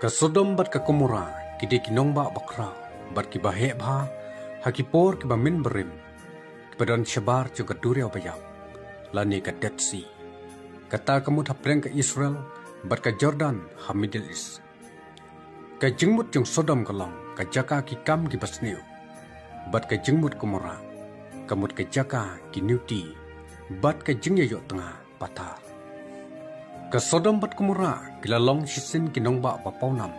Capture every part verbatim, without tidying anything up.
Ka Sodom bad ka Gomorrah ki dei ki nongbah bakhraw bad kiba heh bha ha ki por kiba mynbarim, kiba don shabar jong ka duriaw ba ïap, lane ka Dead Sea. Kata ka mut hapdeng ka Israel bad ka Jordan ha Middle East. Ka jingmut jong Sodom ka long ka jaka ki kam kiba sniew, bad ka jingmut Gomorrah ka mut ka jaka ki niuti bad ka jingïaïoh tnga pathar. Ka Sodom bad Gomorrah ki la long shisien ki nongbah ba pawnam.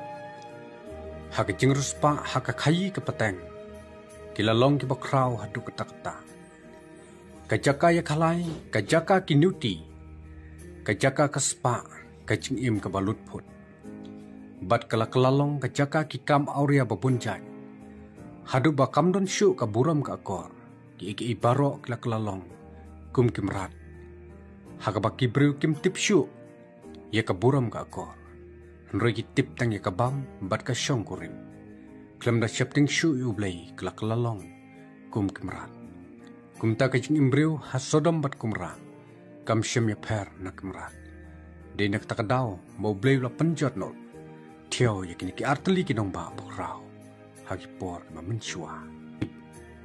Ha ka jingriewspah ha ka khaii ka pateng, ki la long kiba khraw haduh katta katta. Ka jaka ïakhalai, ka jaka ki niuti, ka jaka ka spah, ka jingim kaba lutphut. Bad ka la kylla long ka jaka ki kam awria ba bun jait, haduh ba kam don shuh ka burom ka akor. Kiei kiei baroh ki la kylla long kum ki mrad, ha kaba ki briew kim tip shuh ïa ka burom ka akor. Hynrei ki tip tang ïa ka bam bad ka shongkurim. Khlem da sheptieng shuh ïa U Blei ki la kylla long kum ki mrad. Kumta ka jingim briew ha Sodom bad Gomorrah kam shym ïapher na ki mrad. Dei na kata ka daw ba U Blei u la pynjot noh thiaw ïa kine ki artylli ki nongbah bakhraw ha ki por kiba mynshuwa.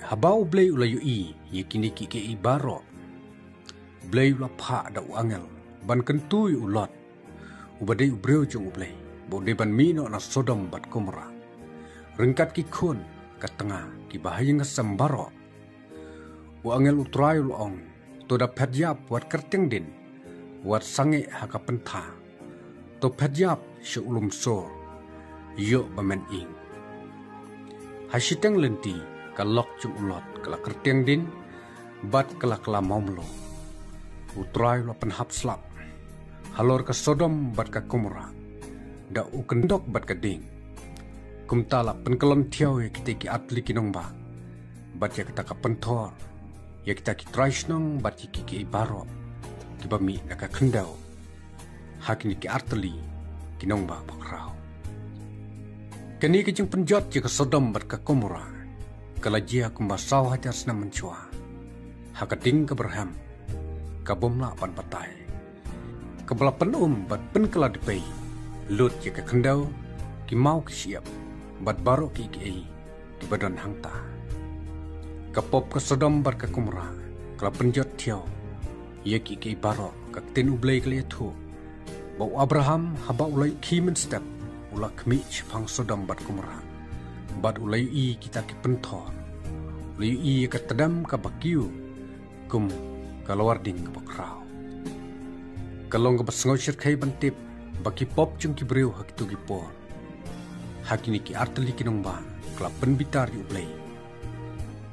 Haba U Blei u la ïohi ïa kine kiei kiei baroh, U Blei u la phah da u angel ban kyntu ïa u Lot, uba dei u briew jong U Blei, ba u dei ban mih noh na Sodom bad Gomorrah ryngkat ki khun ka tnga kiba ha ïing ha sem baroh. U angel U Trai u la ong, to da phet ïap wat kyrtiang dien, wat sangeh ha ka pyntha. To phet ïap sha u lum Zoar, ïoh ba men ing. Ha shiteng lynti ka lok jong u Lot ka la kyrtiang dien bad ka la kylla mawmluh. U Trai u la pynhap slap halor ka Sodom bad ka Gomorrah da u kyndok bad ka dieng. Kumta la pynkyllon thiaw ïa kita ki artylli ki nongbah bad ïa kata ka pynthor ïa kita ki trai shnong bad ïa kiei kiei baroh kiba mih na ka khyndew ha kine ki artylli ki nongbah bakhraw. Kane ka jingpynjot ïa ka Sodom bad ka Gomorrah ka la jia kumba saw hajar snem mynshuwa ha ka ding kaba rhem, ka bym lah ban batai, kaba la pynum bad pynkylla dpei lut ïa ka khyndew, ki maw ki shyiap bad baroh kiei kiei kiba don hangta. Ka pop ka Sodom bad ka Gomorrah ka la pynjot thiaw ïa kiei kiei baroh. Ka ktien U Blei ka la ïathuh ba u Abraham haba u la ïohi mynstep u la khmih shaphang Sodom bad Gomorrah bad u la ïohi kita ki pynthor, u la ïohi ïa ka tdem kaba kiew kum ka lawar ding kaba khraw. Ka long kaba sngew shyrkhei ban tip ba ki pop jong ki briew ha kito ki por ha kine ki artylli ki nongbah ka la pynbitar ïa U Blei.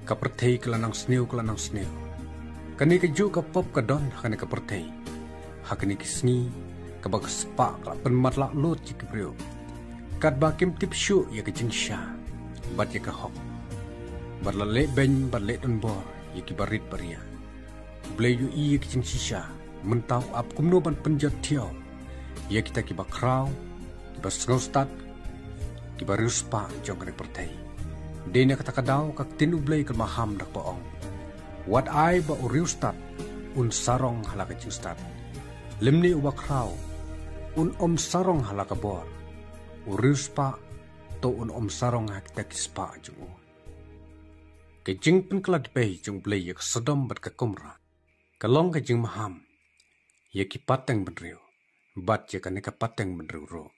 Ka pyrthei ka la nang sniew, ka la nang sniew. Kane kajuh ka pop ka don ha kane ka pyrthei ha kine ki sngi, kaba ka spah ka la pynmatlah lut ïa ki briew katba kim tip shuh ïa ka jingshisha bad ïa ka hok, bad la leh beiñ bad leh donbor ïa kiba rit ba ria. U Blei u ïohi ïa ka jingshisha, mynta u ap kumno ban pynjot thiaw ïa kita kiba khraw, kiba sngewstad, kiba riewspah jong kane ka pyrthei. Dei na kata ka daw ka ktien U Blei ka maham da kaba ong, wat ai ba u riewstad un sarong ha la ka jingstad, lymne uba khraw un ym sarong ha la ka bor, u riewspah to un ym sarong ha kita ki spah jong u. Ka jingpynkylla dpei jong U Blei ïa ka Sodom bad ka Gomorrah ka long ka jingmaham ïa ki pateng bynriew bad ïa kane ka pateng bynriew ruh.